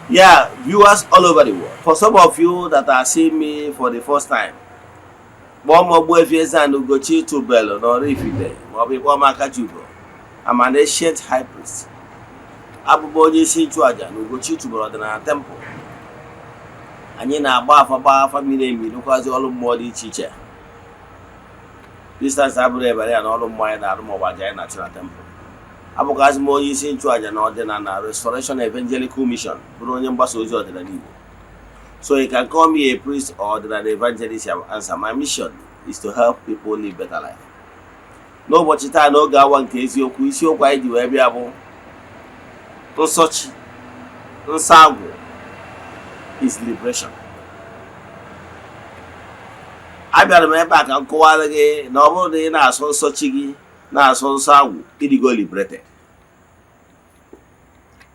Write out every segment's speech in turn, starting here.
Yeah, viewers all over the world. For some of you that are seeing me for the first time, kpọọ m Ogbuefi Eze-Ana Ugochi Tubelu n'Oraifite maọbụ ịkpọọ m Akajiugo. I'm an ancient high priest. Abụ m onye isi nchụaja na Ugochi Tubelu Ọdịnala Temple. Anyị na-agba afa, gbaa afa miri emi, rụkwazi ọrụ mmụọ dị iche iche. Distance abụrụ ebere ya na ọrụ mmụọ anyị na-arụ maọbụ aja anyị na-achụ na temple. Abụkwazị m onye isi nchụaja na Ọdịnala Restoration Evangelical Mission, bụrụ onye mgbasa ozi ọdịnala Igbo. So you can call me a priest or ọdịnala evangelist, I will answer. My mission is to help people live better life. N'ụbọchị taa, n'oge awa nke eziokwu, isiokwu anyị ji wee bịa bụ nsọchi, nsọ agwụ is liberation. Abịara m ebe a ka m kọwara gị na ọ bụrụ na ị na-asọ nsọ chi gị, na-asọ nsọ agwụ, ịdịgo liberated,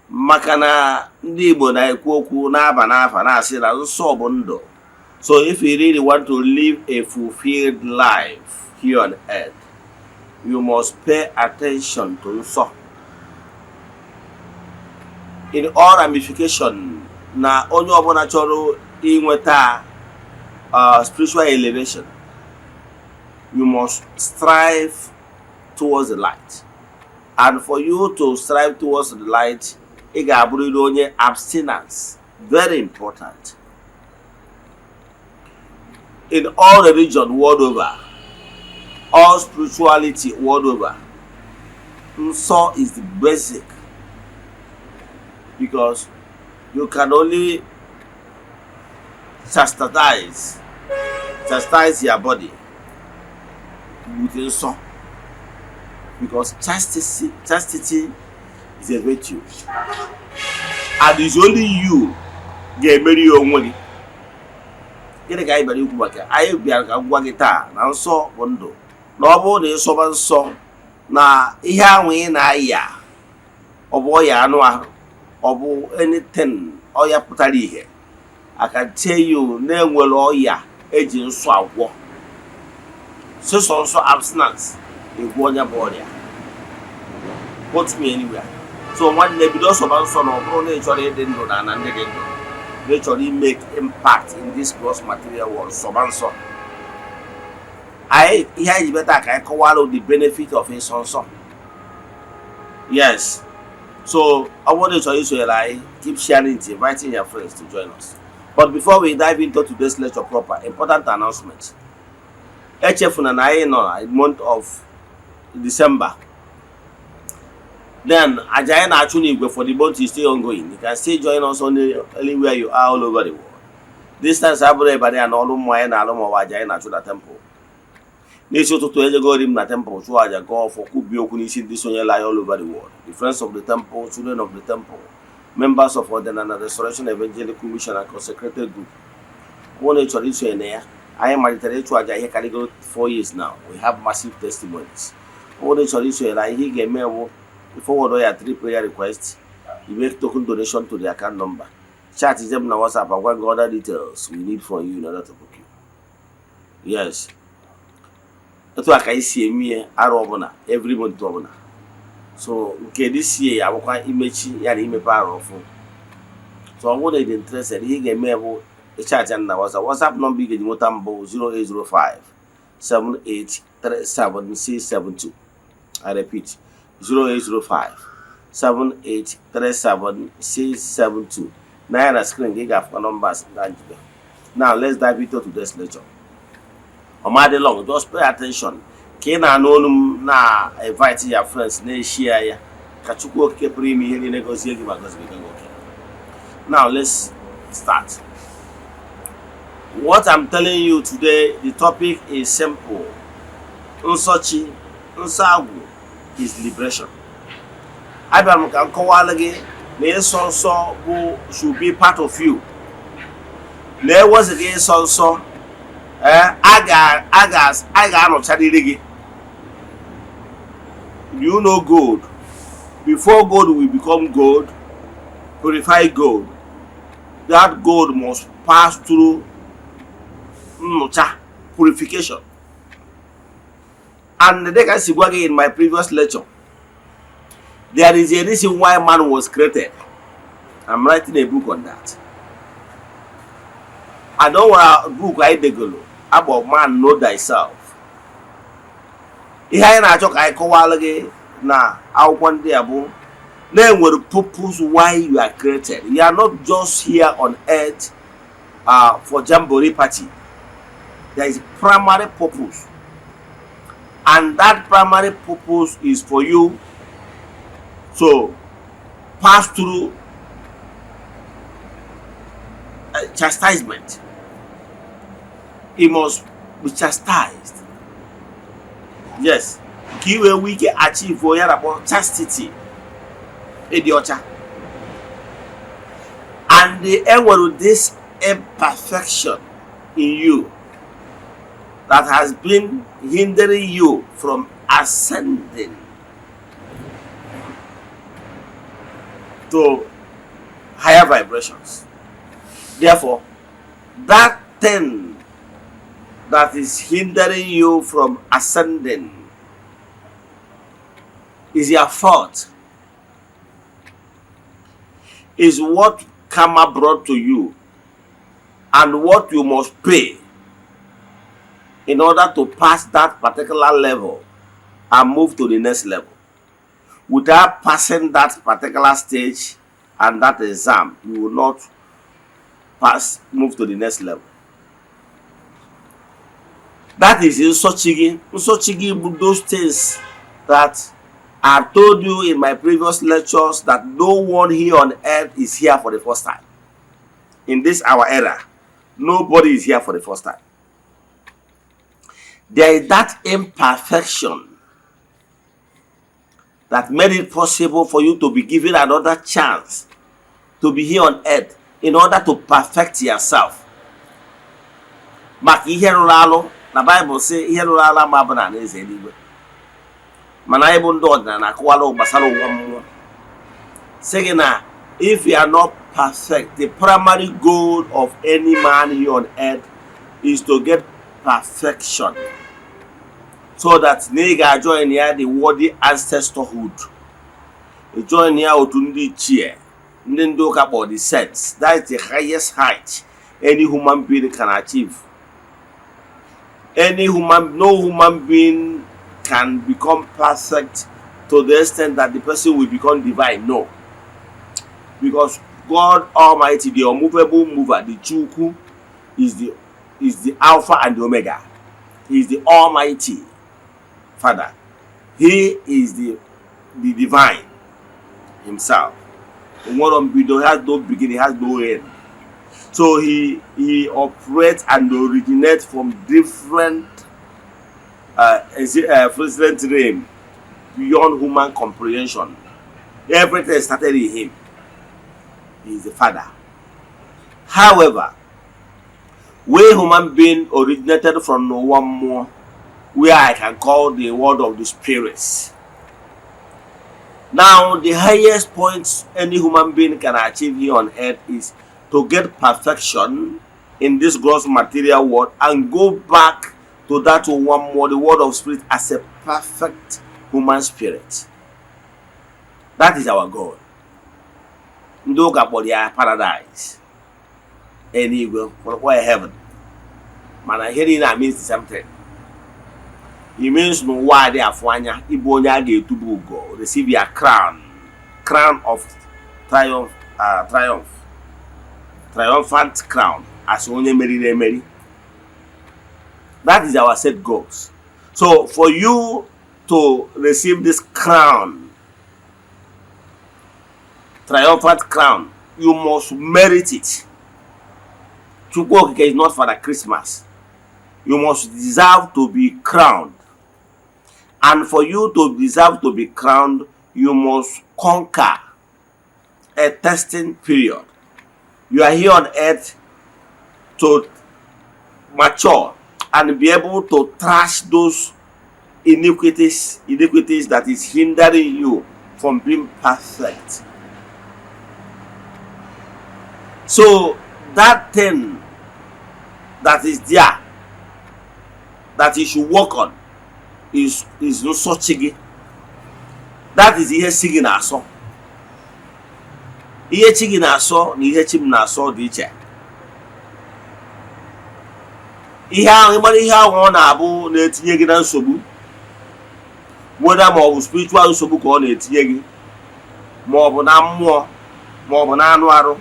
maka na ndị Igbo na-ekwu okwu na-aba n'afa, na-asị na nsọ bụ ndụ. So if you really want to live a fulfilled life here on earth, you must pay attention to nsọ in all ramification. Na onye ọbụla chọrọ inweta spiritual elevation, you must strive towards the light, and for you to strive towards the light, ị ga-abụrịrị onye abstinence. Very important. In all religion world over, all spirituality world over, nsọ is the basic, because you can only chastise your body with nsọ, because chastity is a virtue and it's only you ga-emeri ya onwe gị. Gịnị ka anyị bịara ikwu maka? Anyị bịara ka m gwa gị taa na nsọ bụ ndụ, na ọ bụrụ na ịsọba nsọ na ihe ahụ ị na-aya, ọ bụ ọya anụ ahụ, ọ bụ anything, ọya pụtara ihe, I can tell you na-enwere ọya eji nsọ agwọ. Sịsọ nsọ, abstinence, egwu onye bụ ọrịa. Put me anywhere. So nwanne, bido sọba nsọ, na ọ bụrụ na ị chọrọ ịdị ndụ na ana ndị dị ndụ, na ị chọrọ ime impact in this gross material world, sọba nsọ. Anyị ihe anyị ji bịa taa ka anyị kọwara the benefit of ịsọ nsọ. Yes, so ọ bụrụ na ị chọrọ isonyere anyị, keep sharing it, inviting your friends to join us. But before we dive into today's lecture proper, important announcement. Echefuna na anyị nọ na month of December. Then aja anyị na-achụ n'igwe for the month is still ongoing. You can still join us on anywhere you are all over the world. Distance abụrụ ịbara ya na ọrụ mmụọ anyị na-alụ maọbụ aja anyị na-achụ na temple. N'isi ụtụtụ, ejegori m na temple chụọ aja, gọọ ọfọ, kwubie okwu n'isi ndị sonyere anyị all over the world, the friends of the temple, children of the temple, members of Ọdịnala Restoration Evangelical Mission and consecrated group. Ọ bụrụ na ị chọrọ isonye na ya, anyị malitere ịchụ aja ihe karịgoro 4 years now. We have massive testimonies. Ọ bụrụ na ị chọrọ isonyere anyị, ihe ị ga-eme bụ forward ya three prayer requests, you make token donation to the account number, chat them na WhatsApp, agwa gị other details we need from you in order to book you. Yes, etu a ka anyị si eme ihe arụ ọbụla, every month ọbụla. So nke this year ya abụkwa imechi ya na imepe arụ ọfụ. So ọ bụrụ na ị dị interested, ihe ị ga-eme bụ ịchat ya na WhatsApp. WhatsApp number ị ga-eji nweta mbụ 0805 7837672. I repeat, 0805 7837672. Na ya na screen gị ga-afụkwa numbers na njibe. Now let's dive into today's lecture. Ọmadị long, just pay attention ka ị na-anụ olu m, na-invite your friends, na-eshare ya, ka Chukwu Okike pụrụ ime ihe niile gọzie gị ma gọzibiga gị oke. Now let's start what I'm telling you today. The topic is simple: nsọchi, nsọ agwụ is liberation. Abịara m ka m kọwara gị na ịsọ nsọ bụ should be part of you, na ewezighị ịsọ nsọ, ee, a ga-anọcharịrị gị. You know gold, before gold will become gold, purified gold, that gold must pass through nnụcha, purification. And dịka si gwa gị in my previous lecture, there is a reason why man was created. I'm writing a book on that. And o nwere book anyị degolo akpọ "Man Know Thyself". Ihe anyị na-achọ ka anyị kọwalụ gị na akwụkwọ ndị a bụ na-enwere purpose why you are created. You are not just here on earth for jamboree party. There is primary purpose, and that primary purpose is for you to pass through chastisement. You must be chastised, yes, ka ị wee nwee ike achieve onye na-akpọ chastity, ịdị ọcha. And enwere this imperfection in you that has been hindering you from ascending to higher vibrations. Therefore, that thing that is hindering you from ascending is your fault, is what karma brought to you and what you must pay in order to pass that particular level and move to the next level. Without passing that particular stage and that exam, you will not pass, move to the next level. That is nsọ chi gị. Nsọ chi gị bụ those things that I told you in my previous lectures, that no one here on earth is here for the first time. In this our era, nobody is here for the first time. There is that imperfection that made it possible for you to be given another chance to be here on earth in order to perfect yourself. Maka ihe rụrụ alụ na Baịbụl sị ihe rụrụ alụ ama bụ na eze eluigwe, mana anyị bụ ndị ọdịnala akụwala gbasara ụwa mmụọ, sị gị na if you are not perfect, the primary goal of any man here on earth is to get perfection so that na ị ga-ajoin ya the worthy ancestorhood, join ya otu ndị ichie, ndị ụka kpọrọ the saints. That is the highest height any human being can achieve. Any human No human being can become perfect to the extent that the person will become divine, no, because God Almighty, the unmovable mover, the Chukwu, is the Alpha and the Omega. He is the Almighty Father. He is the divine himself. Nwere mbido, has no beginning, has no end. So he operates and originates from different president realm beyond human comprehension. Everything started in him. He is the Father. However, we human being originated from n'ụwa mmụọ, where I can call the world of the spirits. Now, the highest point any human being can achieve here on earth is to get perfection in this gross material world and go back to that one more, the world of spirit, as a perfect human spirit. That is our goal. Ndị ụka kpọrọ ya paradise, eluigwe, kpọrọkwa ya heaven, mana ihe niile a means the same thing. It means n'ụwa adị afụ anya, ịbụ onye a ga-etubu ugo, receive your crown, crown of triumph, triumph, triumphant crown, as onye meriri emeri. That is our set goals. So for you to receive this crown, triumphant crown, you must merit it. Chukwu Okike is not Father Christmas. You must deserve to be crowned, and for you to deserve to be crowned, you must conquer a testing period. You are here on earth to mature and be able to trash those iniquities that is hindering you from being perfect. So that thing that is there that you should work on is nsọ chi gị. That is ihe si gị na-asọ. Ihe chi gị na-asọ na ihe chi m na-asọ dị iche. Ihe ahụ ịgbara, ihe ahụ ọ na-abụ na-etinye gị na nsogbu, whether ma ọ bụ spiritual nsogbu ka ọ na-etinye gị, ma ọ bụ na mmụọ, ma ọ bụ na anụ arụ,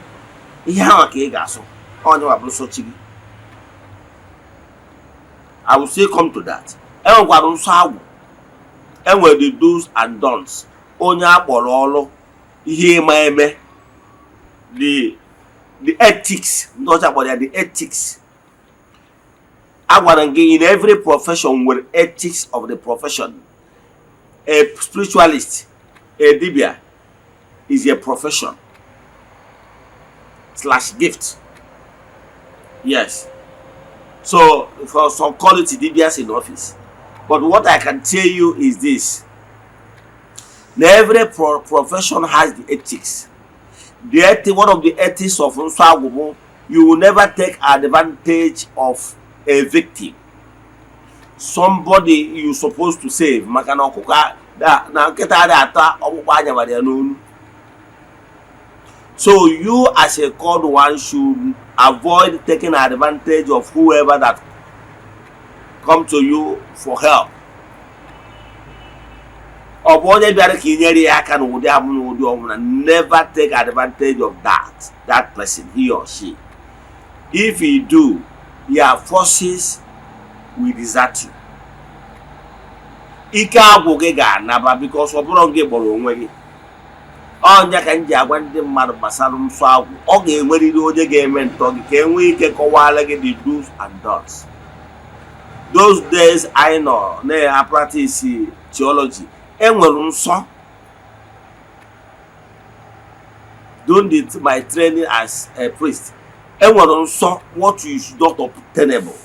ihe ahụ ka ị ga-asọ. Onye nwa bụ nsọ chi gị. I will still come to that. Enwekwara nsọ agwụ, enwere the do's and don'ts. Onye akpọrọ ọrụ, ihe ịma eme, the ethics, ndị ọcha kpọrọ ya the ethics. Agwara m gị, in every profession nwere ethics of the profession. A spiritualist, a dibia, is a profession/gift. Yes, so for some call it dibias in office, but what I can tell you is this: na every profession has the ethics. The one of the ethics of nsọ agwụ bụ you will never take advantage of a victim, somebody you supposed to save, maka na ọkụkọ na nkịta adịghị ata ọkpụkpụ anya gbara ya n'olu. So you as a called one should avoid taking advantage of whoever that come to you for help. Ọ bụ onye bịara ka ị nyere ya aka n'ụdị abụ n'ụdị ọbụla, never take advantage of that person, he or she. If you do, your forces will desert you. Ike agwụ gị ga-anaba, because ọ bụrụ gị kpọrọ onwe gị. Ọnya ka m ji agwa ndị mmadụ gbasara nsọ agwụ, ọ ga-enwerịrị onye ga-eme ntọ gị ka e nwee ike kọwara gị the do's and don'ts. Those days anyị nọ na-practice theology, enwere nsọ. During my training as a priest, enwere nsọ, what is not obtainable.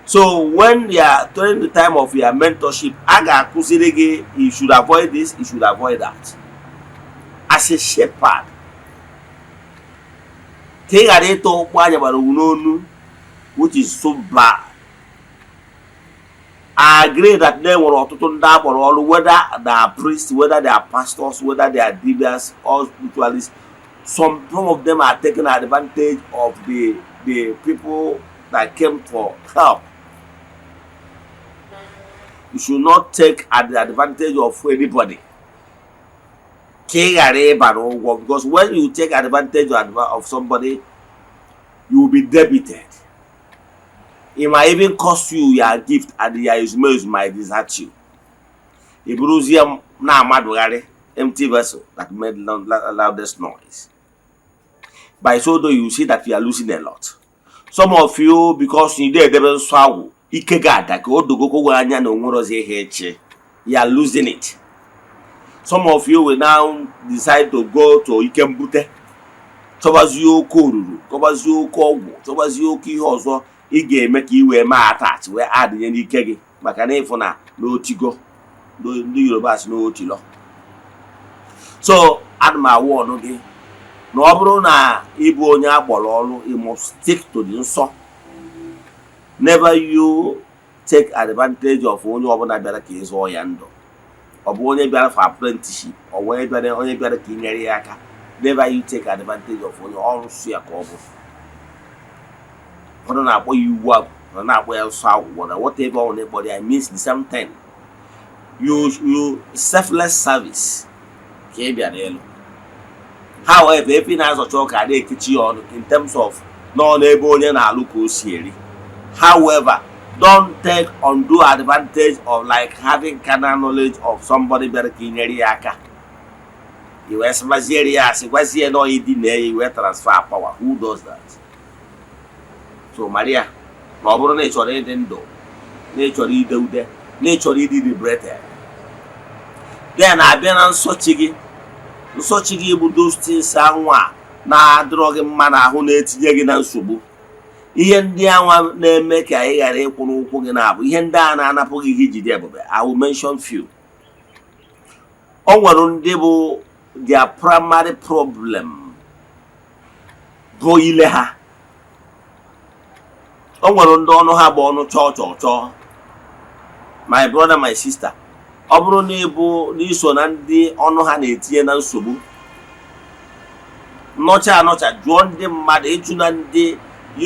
So when you are during the time of your mentorship, a ga-akụziri gị, you should avoid this, you should avoid that, as a shepherd, ka ị ghara ịtụ ụkpụ anya gbara n'onu, which is so bad. I agree that there nwere ọtụtụ ndị akpọrọ ọrụ, whether they are priests, whether they are pastors, whether they are dibias or spiritualists, some of them are taking advantage of the people that came for help. You should not take the advantage of anybody ka ị ghara ịba n'ụgwọ, because when you take advantage of somebody, you will be debited. It might even cost you your gift, and your ezumezu might desert you. Ị bụrụzie na-amadụgharị, empty vessel that made loudest noise. By so doing, you see that you are losing a lot. Some of you, because you dey edebe nsọ agwụ, ike ga-ada ka o dogokwo anya na onwerozi ihe echi. You are losing it. Some of you will now decide to go to ike mbute, chọbazie oke oruru, chọbazie oke ọgwụ, chọbazie oke ihe ọzọ ị ga-eme ka ị wee mee attach, wee adịnye n'ike gị, maka na ịfụ na n'otigo. Ndị Yoruba sị n'otilọ. So ana m awụ ọnụ gị na ọ bụrụ na ị bụ onye akpọrọ ọrụ, you must stick to the nsọ. Never you take advantage of onye ọbụla bịara ka ị zụọ ya ndụ. Ọ bụ onye bịara for apprenticeship, ọ bụ onye bịara ka ị nyere ya aka, never you take advantage of onye ọrụ nsọ ya ka ọ bụ. Ụfọdụ na-akpọ ya iwu agwụ, na na-akpọ ya nsọ agwụgwọ, na whatever ọ na-ekpọrọ ya means the same thing. You selfless service ka ị bịara elu. However, ebe ị na-azọcha ụka a na-ekechi ya ọnụ in terms of nọ n'ebe onye na-alụ ka o si eri. However, don't take undue advantage of, like, having carnal knowledge of somebody bịara ka ị nyere ya aka, i wee sịbaziere ya asị, gwazie na ọyị na ya, i wee transfer power. Who does that? So Maria, na ọ bụrụ na ị chọrọ ịdị ndụ, na ị chọrọ ide ude, na ị chọrọ ịdị liberated, then abịa na nsọchi gị. Nsọchi gị bụ those things anwa na-adịrọ gị mma n'ahụ, na-etinye gị na nsogbu, ihe ndị anwa na-eme ka ị ghara ịkwụ n'ụkwụ gị, na-abụ ihe ndị a na-anapụ gị ihe ijide ebube. I will mention few. O nwere ndị bụ their primary problem bụ ile ha. O nwere ndị ọnụ ha bụ ọnụ chọọ chọọ chọọ. My brother, my sister, ọ bụrụ na ịbụ n'iso na ndị ọnụ ha na-etinye na nsogbu, Nọcha anọcha, jụọ ndị mmadụ. Ịjụ na ndị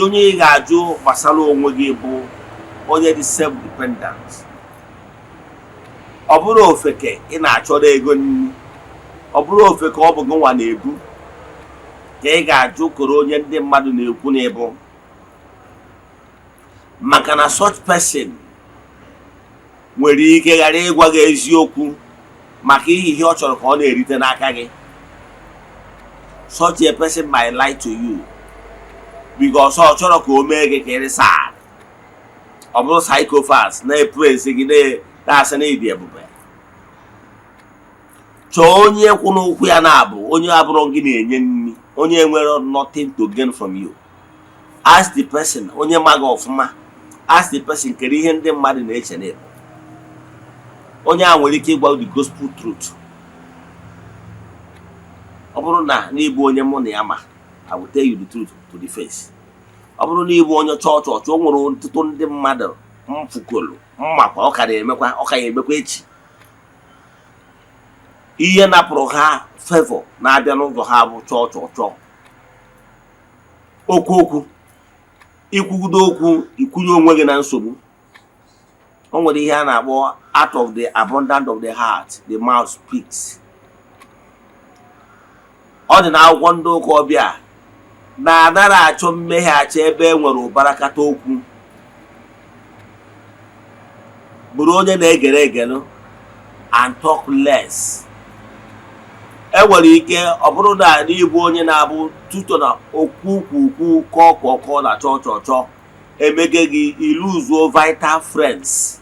onye ị ga-ajụ gbasara onwe gị bụ onye dị self dependent. Ọ bụrụ ofeke ị na-achọrọ ego nri, ọ bụrụ ofeke ọ bụ gị nwa na-ebu ka ị ga-ajụ koro onye ndị mmadụ na-ekwu na ịbụ, maka na such person nwere ike ghara ịgwa gị eziokwu maka ihe ọ chọrọ ka ọ na-erite n'aka gị. Such a person might lie to you because ọ chọrọ ka o mee gị ka ị sad. Ọ bụrụ sycophant na-epraise gị, na-asị na ịdị ebube. Chọọ onye kwụ n'ụkwụ ya na-abụ, onye abụrụ gị na-enye nri, onye nwere nothing to gain from you. Ask the person, onye ma gị ọfụma. Ask the person, kedu ihe ndị mmadụ na-eche na ịbụ? Onye a nwere ike ịgwa the gospel truth. Ọ bụrụ na n'ịbụ onye mụ na ya ma, I will tell you the truth to the face. Ọ bụrụ na ịbụ onye chọọ chọọchị, o nwere ọtụtụ ndị mmadụ mfukolu mmakwa, ọ ka na-emekwa, ọ ka ya emekwa echi. Ihe napụrụ ha favor na-abịa n'ụzọ ha bụ chọọ chọọ chọọ, okwu okwu, ikwugido okwu, ikwunye onwe gị na nsogbu. O nwere ihe a na-akpọ "Out of the abundance of the heart the mouth speaks." Ọ dị n'akwụkwọ ndị ụka ọbịa na-anara achọ mmehie achọ ebe e nwere ụbarakata okwu. Bụrụ onye na-egere egere and talk less. E nwere ike ọ bụrụ na n'ịbụ onye na-abụ tuto na okwu ukwu ukwu, kọọ kọọ kọọ na chọọ chọọ chọọ, emege gị iluzuo vital friends,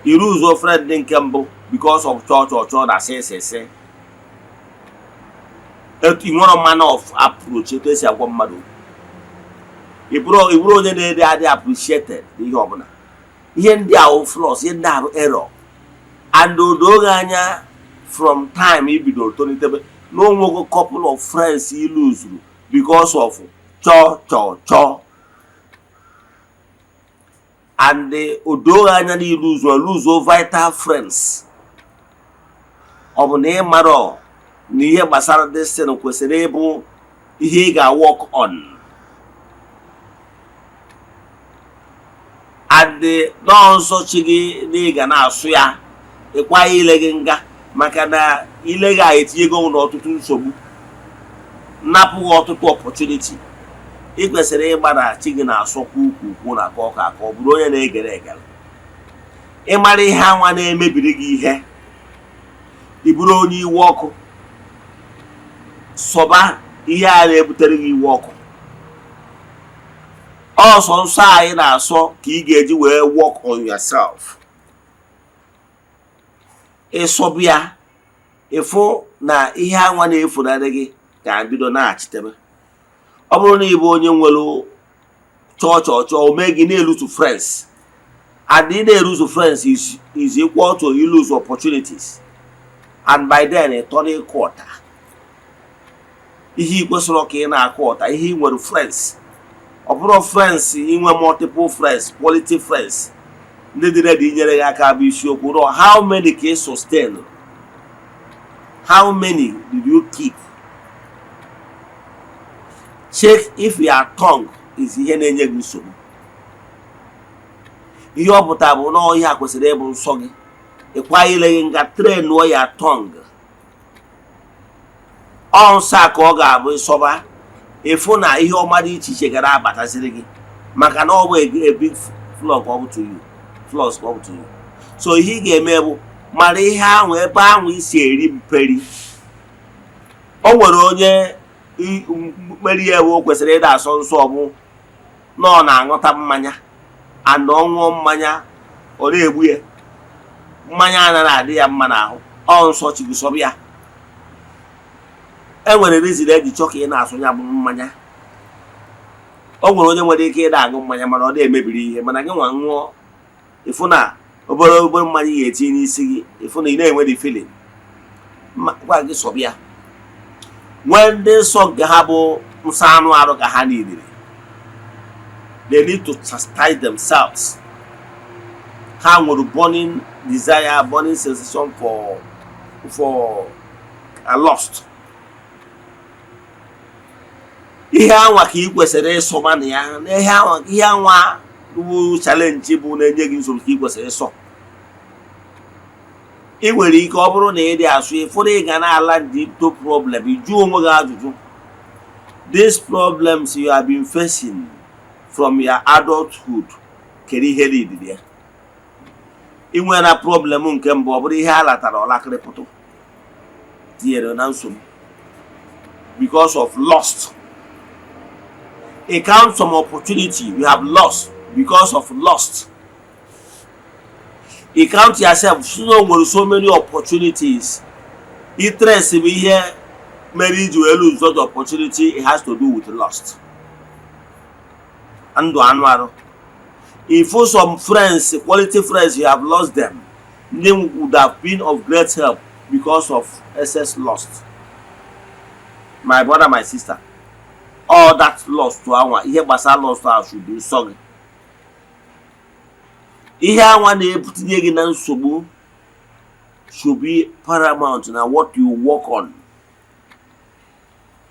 iluzuo friend dị nke mbụ because of chọọ chọọ chọọ na sị sị sị. Etu ị nwere manner of approach, etu esi agwa mmadụ okwu. Ị bụrụ onye na-ede adị appreciated n'ihe ọbụla. Ihe ndị ahụ flaws, ihe ndị ahụ error, and odoghị anya from time i bidoro tolitebe na onwego couple of friends i luzuru because of chọọ chọọ chọọ, and odoghị anya na iluzu luzuo vital friends. Ọ bụ na ị marọ na ihe gbasara destiny kwesịrị ịbụ ihe ị ga-work on, and nọọ nsọ chi gị na ị ga na-asụ ya ịkwa ile gị nga, maka na ile gị a etinyego n'ọtụtụ nsogbu, napụghị ọtụtụ opportunity. Ị kwesịrị ịgba na chi gị na-asọkwa ukwu ukwu na aka ọka ka ọ bụrụ onye na-egere egere. Ịmara ihe anwa na-emebiri gị ihe, ị bụrụ onye iwe ọkụ, sọba ihe a na-ebutere gị iwe ọkụ. Ọsọ nsọ anyị na-asọ ka ị ga-eji wee work on yourself. Ịsọbụ ya, ịfụ na ihe anwa na-efunarị gị ga-ebido na-achitebe. Ọ bụrụ na ị bụ onye nwere chọọ chọọ chọọ, o mee gị na-eluzu friends, and ị na-eluzu friends is equal to you lose opportunities, and by then ị tọrọ ịkụ ọta ihe ị kwesịrị ka ị na-akụ ọta. Ihe ị nwere friends, ọ bụrụ friends, inwe multiple friends, quality friends, ndị dị ready inyere gị aka bụ isiokwu. No, how many ka ị sustain? How many did you keep? Check if your tongue is ihe na-enye gị nsogbu. Ihe ọ pụtara bụ na ihe a kwesịrị ịbụ nsọ gị ịkwa ile gị nga trainuo ya tongue. Ọ nsọ a ka ọ ga-abụ ịsọba, ịfụ na ihe ọma dị iche iche gara abataziri gị, maka na ọ bụ a big flock ọ bụ to you, plus ọ bụ to you. So ihe ị ga-eme bụ mara ihe ahụ, ebe ahụ isi eri mperi. O nwere onye mkperi ya bụ o kwesịrị ịda asọ nsọ, ọ bụ na ọ na-aṅụta mmanya, and ọ ṅụọ mmanya ọ na-egbu ya. Mmanya anaghị adị ya mma n'ahụ. Ọ nsọ chigusọbụ ya. E nwere reason eji chọọ ka ị na-asụ ya bụ mmanya. O nwere onye nwere ike ịda aṅụ mmanya mana ọ na-emebiri ihe, mana gị nwa ṅụọ, ịfụ na obere obere mmanya ị ga-etinye n'isi gị, ịfụ na ị na-enwe the feeling gwa gị sọbịa. Nwee ndị nsọ nke ha bụ nsọ anụ arụ ka ha niile, they need to chastise themselves. Ha nwere burning desire, burning sensation for a lust. Ihe anwa ka ị kwesịrị ịsọma na ya, na ihe anwa bụ challenge bụ na-enye gị nsogbu ka ị kwesịrị ịsọ. Ị nwere ike, ọ bụrụ na ị dị asụ ịfụrụ, ị ga na-ala ndị into problem. Ị jụọ onwe gị ajụjụ: these problems you have been facing from your adulthood, kedu ihe lead ya? Ị nwere na problem nke mbụ, ọ bụrụ ihe a latara ọlakịrịpụtụ tinyere na nsogbu because of lust. You count some opportunity you have lost because of lust. You count yourself so na o nwere so many opportunities. Interest bụ ihe mere iji wee lose the opportunity. It has to do with lust, ndụ anụ arụ. If for some friends, quality friends, you have lost them, they would have been of great help because of excess lust. My brother, my sister, all that lust anwa, ihe gbasara lust ahụ should be nsọ gị. Ihe anwa na-ebutinye gị na nsogbu should be paramount na what you work on.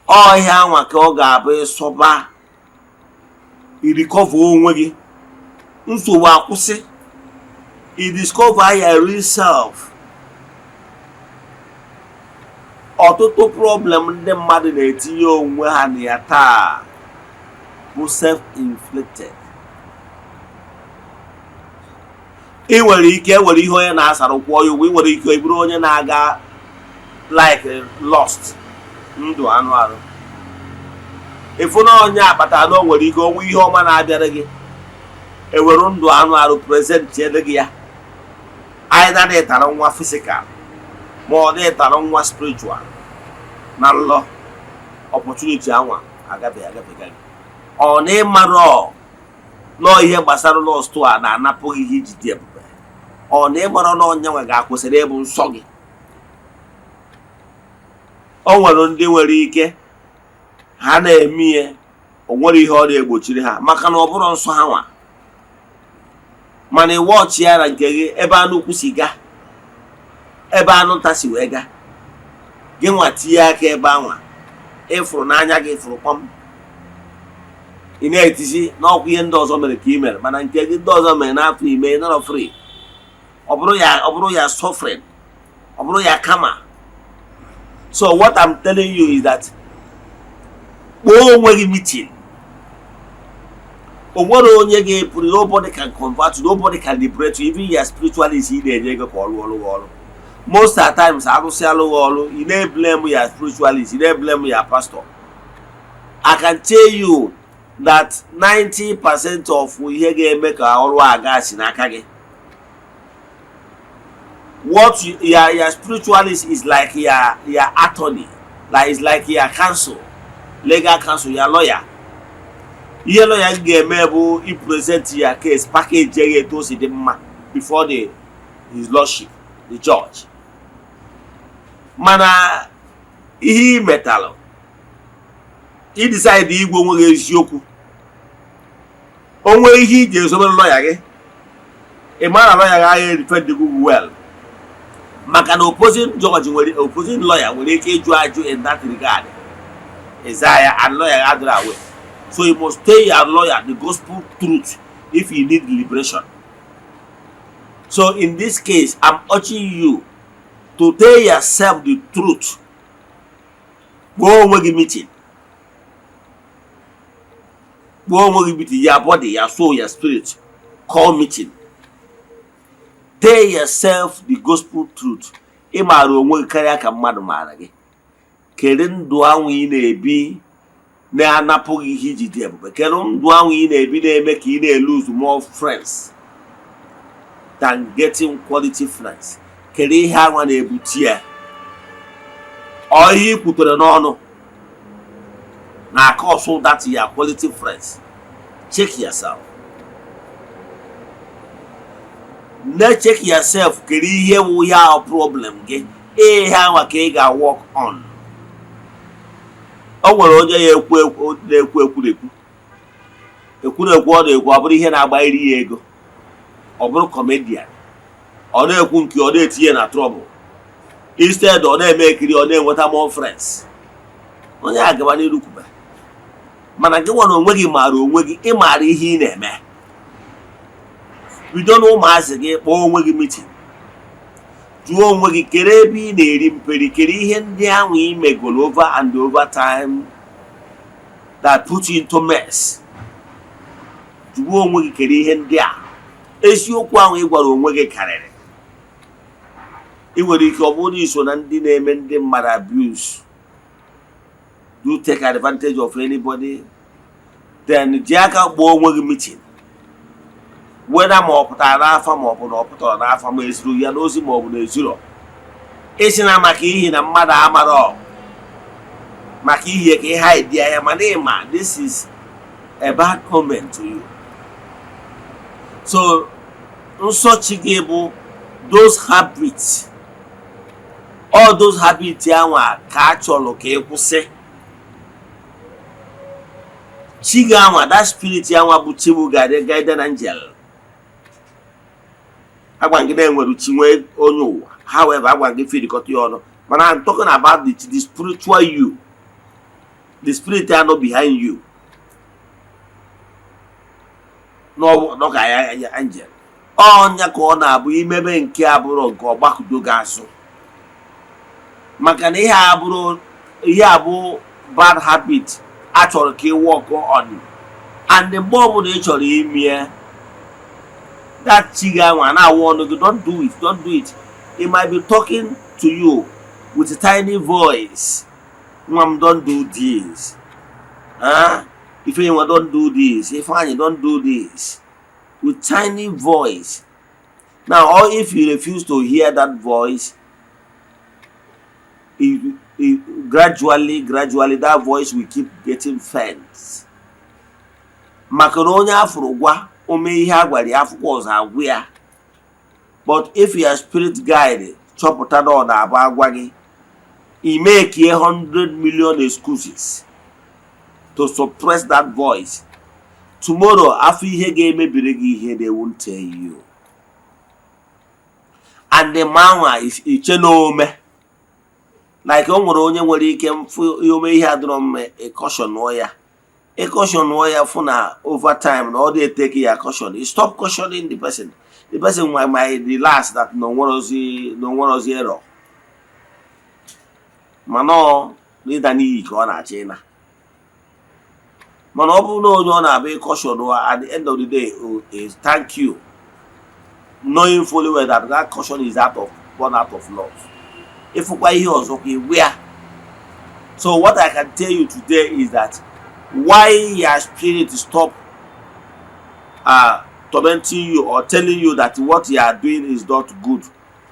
Ọ ihe anwa ka ọ ga-abụ ịsọba, I recover onwe gị, nsogbu akwụsị, I discover your real self. Ọtụtụ problem ndị mmadụ na-etinye onwe ha na ya taa bụ self-inflicted. Ị nwere ike ewere ihe onye na-asara kwụọ ya ụgwọ. Ị nwere ike bụrụ onye na-aga like lust, ndụ anụ arụ. Ịfụ na onye akpatara na o nwere ike onwe ihe ọma na-abịara gị, ewere ndụ anụ arụ present gị ya. Either na ịtara nwa physical ma ọ na ịtara nwa spiritual na nlọ, opportunity anwa agabeghị agafega gị. Ọ na ịmarọ nọọ ihe gbasara lust a na-anapụ gị ihe iji dị ebube. Ọ na ịmarọ na ọnya nwe ga-akwụsịrị ịbụ nsọ gị. O nwere ndị nwere ike ha na-eme ihe, o nwere ihe ọ na-egbochiri ha, maka na ọ bụrụ nsọ ha nwa. Mana ịwọchị ya na nke gị, ebe anụ ukwu si gaa, ebe anụ nta si wee gaa, gị nwa tinye aka ebe anwa ịfụrụ n'anya gị fụrụ kpọm, ị na-etizi n'ọkwa ihe ndị ọzọ mere ka ị mere. Mana nke gị, ndị ọzọ mere n'afọ ime nọrọ free, ọ bụrụ ya suffering, ọ bụrụ ya kama. So what I'm telling you is that kpọọ onwe gị meeting. O nwere onye ga-epụrụ. Nobody can convert you, nobody can liberate you, even your spiritualist ị na-enye ego ka ọ rụọ ọrụ gị ọrụ. Most at times, arụsị alụghị ọrụ, ị na-eblame ya spiritualist, ị na-eblame ya pastor. I can tell you that 90% of ihe ga-eme ka ọrụ a gaa si n'aka gị. What you, your spiritualist is like your attorney, like is like your counsel, legal counsel, your lawyer. Ihe lawyer ga-eme bụ i present ya case, package ya etu o si dị mma before the his lordship the judge. Mana ihe ị metalụ, ị decide igwe onwe gị eziokwu, onwe ihe iji ezobere lawyer gị, ị mara na lawyer gị agha defend gị well, maka na opposing judge nwere, opposing lawyer nwere ike ịjụ ajụ in that regard, ịza ya, and lawyer gị adịrị aware. So you must tell your lawyer the gospel truth if you need liberation. So in this case, I'm urging you to tell yourself the truth. Kpọọ onwe gị meeting, kpọọ onwe gị meeting, your body, your soul, your spirit, call meeting. Tell yourself the gospel truth. Ị maara onwe gị karịa ka mmadụ maara gị. Kedu ndụ anwụ ị na-ebi na-anapụghị ihe iji dị ebube? Kedu ndụ anwụ ị na-ebi na-eme ka ị na-elose more friends than getting quality friends? Kedu ihe anwa na-ebute ya? Ọ ihe i kwutere n'ọnụ na cause that your quality friends? Check yourself na check yourself. Kedu ihe wụ ya problem gị? Ihe anwa ka ị ga-work on. O nwere onye ya ekwu ekwu na-ekwu ekwurekwu ekwurekwu, ọ na-ekwu, ọ bụrụ ihe na-agbanyere ya ego, ọ bụrụ comedian, ọ na-ekwu nke ọ na-etinye na trouble. Instead ọ na-eme ekiri, ọ na-enweta more friends. Onye a gaba n'iru kwube. Mana gị nwere onwe gị, maara onwe gị, ị maara ihe ị na-eme. Bido na ụmụazị gị, kpọọ onwe gị meeting, jụọ onwe gị kere ebe ị na-eri mperi, kere ihe ndị ahụ ị megoro over and over time that put you into mess. Jụọ onwe gị kere ihe ndị a. Eziokwu ahụ ị gwara onwe gị karịrị. Ị nwere ike ọ bụrụ na iso na ndị na-eme ndị mmadụ abuse, do take advantage of anybody, then ji aka kpọọ onwe gị meeting, weda ma ọ pụtara n'afa ma ọ bụ na ọ pụtara n'afa, ma ezuru ya n'ozi ma ọ bụ na ezuro. Isi na maka ihi na mmadụ amarọ maka ihe ka ị hide ya, mana ịma this is a bad omen to you. So nsọ chi gị bụ those habits, all those habits anwa ka a chọrọ ka ị kwụsị. Chi gị anwa, that spirit anwa bụ chi bụ guardian angel. Agwa gị na-enwere chi nwee onye ụwa. However, agwa gị firikọta ya ọnụ, mana I'm talking about the spiritual you, the spirit anọ behind you n'ọka ya angel. Ọnya ka ọ na-abụ imebe nke abụrụ nke ọgbakụdo gị azụ, maka na ihe abụrụ ihe abụ bad habit a chọrọ ka ị work on. And mgbe ọbụla ị chọrọ ime that, chi gị anwa na-awụ ọnụ gị, "Don't do it, don't do it." It might be talking to you with a tiny voice: "Nwa m, don't do this." Huh? "Ifeyinwa, don't do this. Ifeanyi, don't do this," with tiny voice. Now, or if you refuse to hear that voice, it gradually, gradually, that voice will keep getting faint, maka na onye afụrụ gwa ome ihe a gwara ya, afụkwa ọzọ agwụ ya. But if your spirit guide chọpụta na ọ na-abụ agwa gị, i make 100 million excuses to suppress that voice, tomorrow afọ ihe ga-emebiri gị ihe, they won't tell you. And the manwa iche na ome like o nwere onye nwere ike mfụ ome ihe adịrọ mma, ịcautionụọ ya, ịcautionụọ ya, fụ na over time na ọ dị eteke ya caution, you stop cautioning the person, the person might relax that na onwerozi, na onwerozi error, mana ọ n'ịda n'iyi ka ọ na-achọ ịna. Mana ọ bụrụ na onye ọ na-abụ ịcaution, at the end of the day is thank you, knowing fully well that that caution is out of born out of love. Ịfụkwa ihe ọzọ kwa iwe ya. So what I can tell you today is that why your spirit stop tormenting you or telling you that what you are doing is not good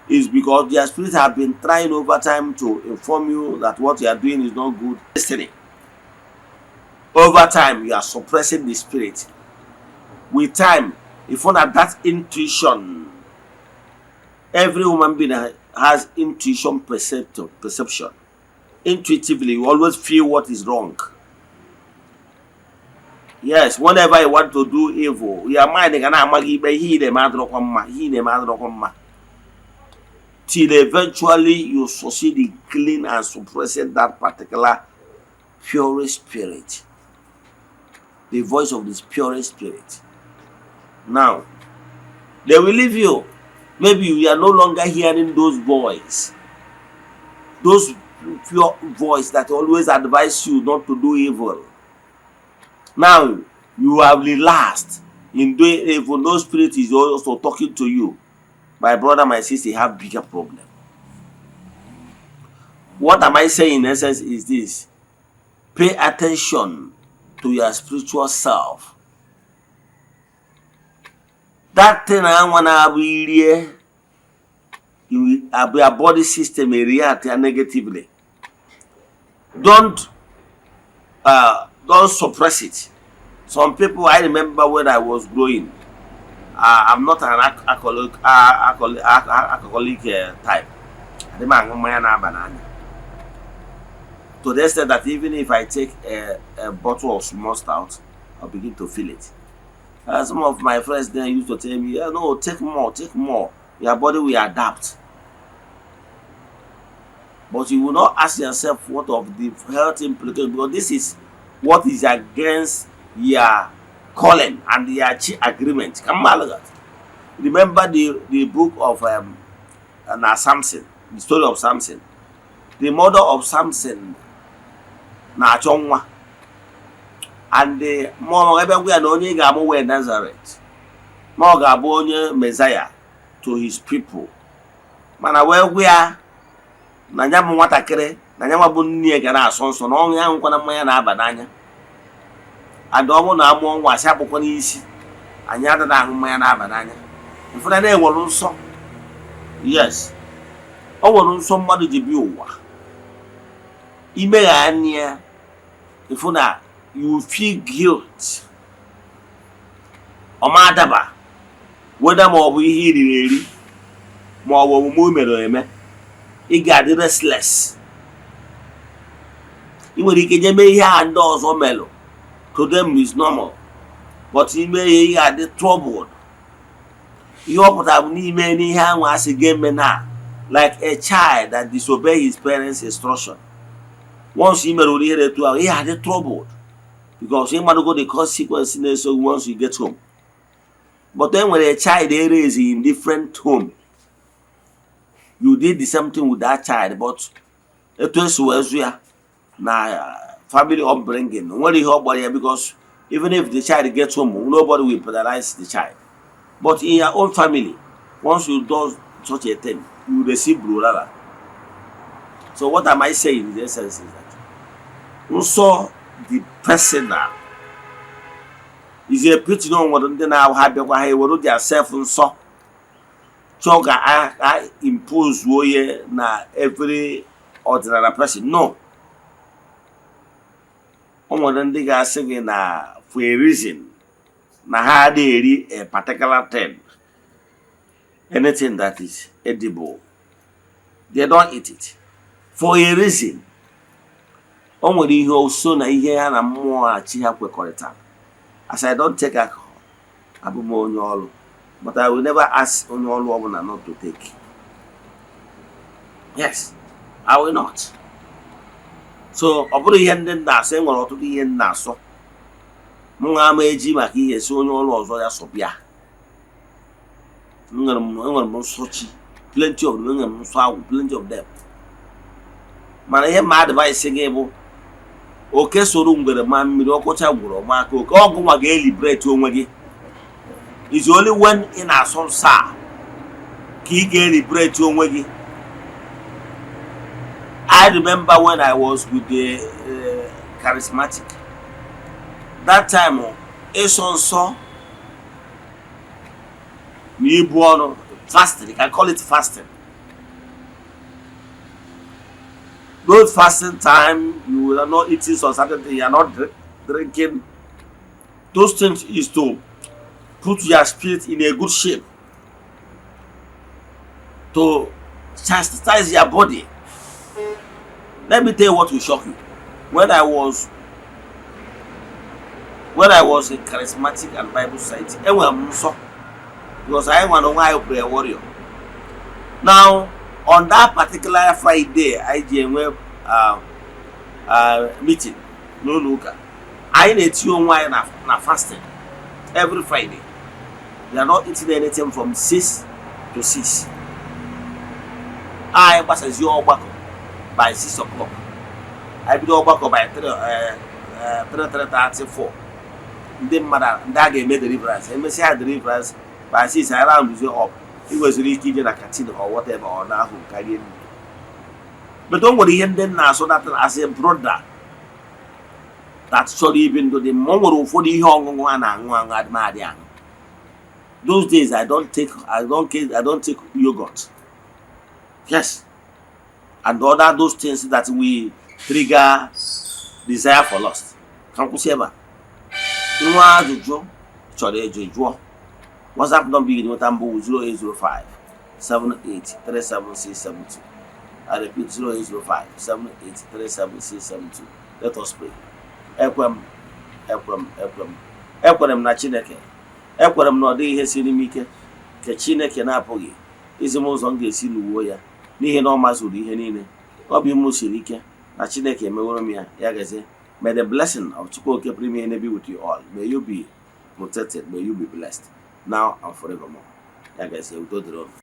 is because their spirit have been trying over time to inform you that what you are doing is not good. Destiny. Over time, you are suppressing the spirit. With time, you find that that intuition, every human being has intuition, perception. Intuitively, you always feel what is wrong. Yes, whenever you want to do evil, your mind ga na-ama gị ikpe, ihe ị na-eme adịrọkwa mma, ihe ị na-eme adịrọkwa mma, till eventually you succeed in killing and suppressing that particular pure spirit, the voice of this pure spirit. Now they will leave you. Maybe you are no longer hearing those voice, those pure voice that always advise you not to do evil. Now you have relaxed in doing evil. No spirit is also talking to you. My brother, my sister, you have bigger problem. What am I saying in essence is this: pay attention to your spiritual self. That thing anwa na-abụ irie, your body system react negatively. Don't suppress it. Some people, I remember when I was growing, I'm not an alcoholic type. Adị m aṅụ mmanya na-aba n'anya to the extent that even if I take a bottle of small stout, I'll begin to feel it. Some of my friends then used to tell me, "Yeah, no, take more, take more. Your body will adapt." But you will not ask yourself what of the health implications, because this is What is against your calling and your chi agreement? Ka mmalụ gị, remember the book of na Samson, the story of Samson. The mother of Samson na-achọ nwa, and the mmụọ ebe gwa ya na onye ị ga-amụ wee Nazareth, na ọ ga-abụ onye Messiah to his people. Mana wee gwa ya na ya bụ nwatakịrị, na ya nwa bụ nne ya ga na-asọ nsọ, na ọṅụ ya nwekwana mmanya na-aba n'anya, and ọ bụrụ na amụọ nwa, asị akpụkọ n'isi anyị adịghị ahụ mmanya na-aba n'anya. Mfụna na-enwere nsọ, yes, o nwere nsọ mmadụ ji bịa ụwa. Imeghe anya ya, ịfụ na you feel guilt. Ọma adaba weda, ma ọ bụ ihe i riri eri, ma ọ bụ omume o mere eme, ị ga-adị restless. Ị nwere ike je mee ihe a ndị ọzọ melụ, to them is normal, but ime ya, ị ga-adị troubled. Ihe ọ pụtara bụ n'ime n'ihe ahụ asị ga-eme na like a child that disobey his parents' instruction. Once ị mere ụdị ihe etu ahụ, ị ga-adị troubled because ị madogo the consequence na-eso once you get home. But e nwere a child e raise in different home, you did the same thing with that child, but etu esi wee zụ ya na family upbringing, nwere ihe ọ gbara ya, because even if the child gets home, nobody will penalize the child. But in your own family, once you do such a thing, you receive brulala. So what am I saying in the essence is that nsọ, the personal, is a pity na o nwere ndị na-ahụ ha bịakwa, ha ewere their self nsọ chọọ ka a impose onye na every ordinary person. No, o nwere ndị ga-asị gị na for a reason na ha adịghị eri a particular thing. Anything that is edible, they don't eat it for a reason. O nwere ihe so na ihe ha na mmụọ achị ha kwekọrịtara. As I don't take alcohol, abụ m onye ọrụ, but I will never ask onye ọrụ ọbụla not to take. Yes, I will not. So ọ bụrụ ihe ndị m na-asọ, e nwere ọtụtụ ihe m na-asọ. M nwa ama eji maka ihe si onye ọrụ ọzọ ya sọbịa. Enwere m nsọ chi, plenty of them. Enwere m nsọ agwụ, plenty of them. Mana ihe ma advice gị bụ, oke soro ngwere ma mmiri ọkọcha gwụrụ ọma aka oke ọgụ nwa ga-eliberate onwe gị. Is only when ị na-asọ nsọ a ka ị ga-eliberate onwe gị. I remember when I was with the charismatic, that time, ịsọ nsọ na ibu ọnụ, fasting, you can call it fasting. Those fasting time, you are not eating some certain thing, you are not drinking. Those things is to put your spirit in a good shape, to chastise your body. Let me tell you what will shock you. When I was in Charismatic and Bible Society, enwere m nsọ because I nwere onwe anyị prayer warrior. Now, on that particular Friday anyị ji enwe meeting n'ụlọ ụka, anyị na-etinye onwe anyị na fasting every Friday. We are not eating anything from 6 to 6. Anyị gbasazie ọgbakọ by 6 o'clock. Anyị bido ọgbakọ by 3, 3, 3:34. Ndị mmadụ ndị a ga-eme deliverance, emesịa deliverance by 6, anyị round up. Ị nweziri ike ije na canteen or whatever ọ na-ahụ karịa nri. But o nwere ihe ndị nna asụ that as a brother that chọrọ ibi ndụ dị mma, o nwere ụfọdụ ihe ọṅụṅụ a na-aṅụ aṅụ adịmadị aṅụ. Those days, I don't take yogurt, yes, and other those things that will trigger desire for lust. Ka m kwụsị ebe a. Nwa ajụjụ chọrọ ịjụ, jụọ. WhatsApp number ị ga-enweta mbụ 0805 7837672. I repeat, 0805 7837672. Let us pray. Ekwe m, ekwe m, ekwe m, ekwere m na Chineke. Ekwere m na ọ dịghị ihe siri m ike nke Chineke na-apụghị izi m ụzọ m ga-esi n'uwo ya, n'ihi na ọ mazuru ihe niile. Obi m siri ike na Chineke emeworo m ya. Ya gazie. May the blessing of Chukwu Okike Pụrụ be with you all. May you be protected. May you be blessed now and forevermore. Ya ga-esi udo dịrị unu.